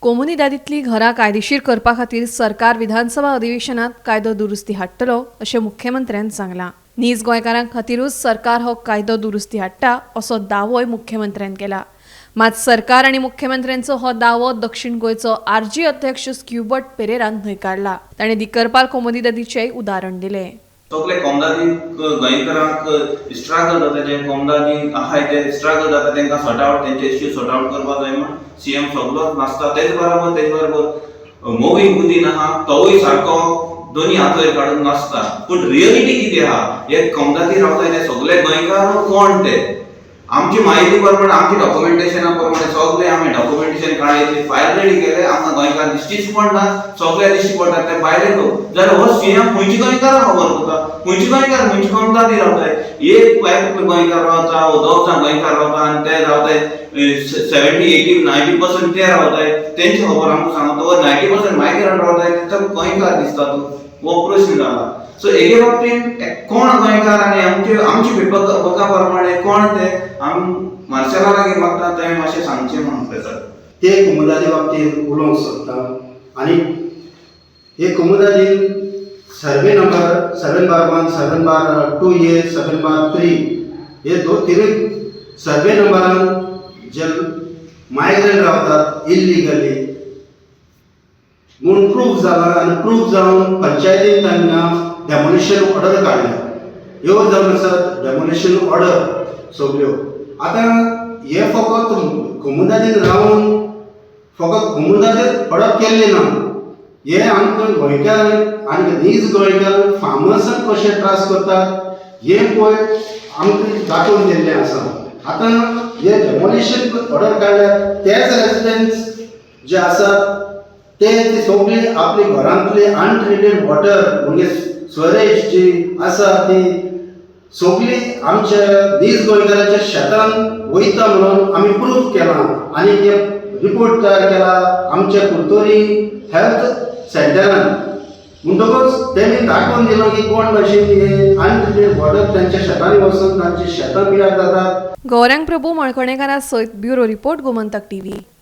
कोमुनिदादींतलीं घरां कायदेशीर करपा खातीर सरकार विधानसभा अधिवेशनात कायदो दुरुस्ती हाडटलो अशें मुख्यमंत्र्यान सांगलां. नीज गोंयकारां खातीरूच सरकार हो कायदो दुरुस्ती हाडटा असो दावोय मुख्यमंत्र्यान केला. मात सरकार आनी मुख्यमंत्र्यांचो हो दावो दक्षिण गोंयचो आरजी अध्यक्ष स्क्युबर्ट पेरेरान न्हयकारला. ताणें दिकरपाल कोमुनिदादीचेंय उदाहरण दिलें. सगळे कोमदादी गोंयकारांक स्ट्रगल जाता, जे कोमदादी आहाय ते स्ट्रगल जाता, तांकां सॉर्ट आवट, तेंचे इश्यू सॉर्ट आवट करपा जाय म्हूण सीएम सगलोच नासता. तेच बरोबर मोविंग बुद्दीन आहा, तोवूय सारको दोनी हात वयर काडून नासता. पूण रियलिटी कितें आहा, हे कोमदादी रावताय ते सगळे गोंयकार कोण ते आमची म्हायती प्रमाणे, आमची डॉक्युमेंटेशना प्रमाणे सगळे आमी डॉक्युमेंटेशन काडले, फायल रेडी केले. आमकां गोंयकार दिश्टीच पडना, सगळे दिश्टी पडटात ते भायले लोक. जाल्यार हो सीएम खंयचे गोंयकाराक खबर करता? खंयचे गोंयकार खंयचे कोमदादी रावताय? एक बायल गोंयकार रावता वो दोग जाण गोंयकार रावता आनी ते रावताय 70, 80, 90% ते रावताय, तेंची खबर आमकां सांगता. वो 90% मायग्रंट रावताय, ते गोंयकार दिसता तूं? हो प्रश्न जाला. सो हेगे बाबतीन कोण गोंयकार आनी आमचे पेपर बुका प्रमाणे कोण ते, आम मार्शला लागीं मागता, तें मातशें सांगचें म्हणून प्रेसाक. ते कोमुदादी बाबतींत उलोवंक सोदता आनी हे कोमुदादीन survey number 7/1, 7/2A, 7/3 हे दोन तिनूय सर्वे नंबरान जे मायग्रंट रावतात इल्लिगली म्हूण प्रूफ जाला आनी प्रूफ जावन पंचायतीन तांकां डेमोलिशन ऑर्डर काडल्या. ह्यो जावन आसात डेमोलिशन ऑर्डर सगल्यो. आतां हे फकत कोमुदादीन रावन फकत कोमुदादीत हडप केल्लें ना. हे आमकां गोंयकारांक आनी नीज गोंयकार फार्मर्सांक कशे त्रास करतात हें पळय आमकां दाखोवन दिल्लें आसा. आतां हे डेमोलिशन ऑर्डर काडल्या, तेच रेजिडंट्स जे आसात ते ती सगळी आपली घरांतली अनट्रिटेड वॉटर म्हणजे स्वरेज जी आसा ती सगळी आमच्या नीज गोंयकाराच्या शेतान वयता म्हणून आमी प्रूफ केलां आनी ते रिपोर्ट तयार केला आमच्या कुरतोरी हेल्थ सेंटरान. म्हणटकूच तेणी दाखोवन दिलो की कोण भाशेन हे अनट्रिटेड वॉटर त्यांच्या शेतांनी वचून तांची शेतां पिड्यार जातात. गौरांग प्रभू मळकणेकारा सयत ब्युरो रिपोर्ट, गोमंतक टीव्ही.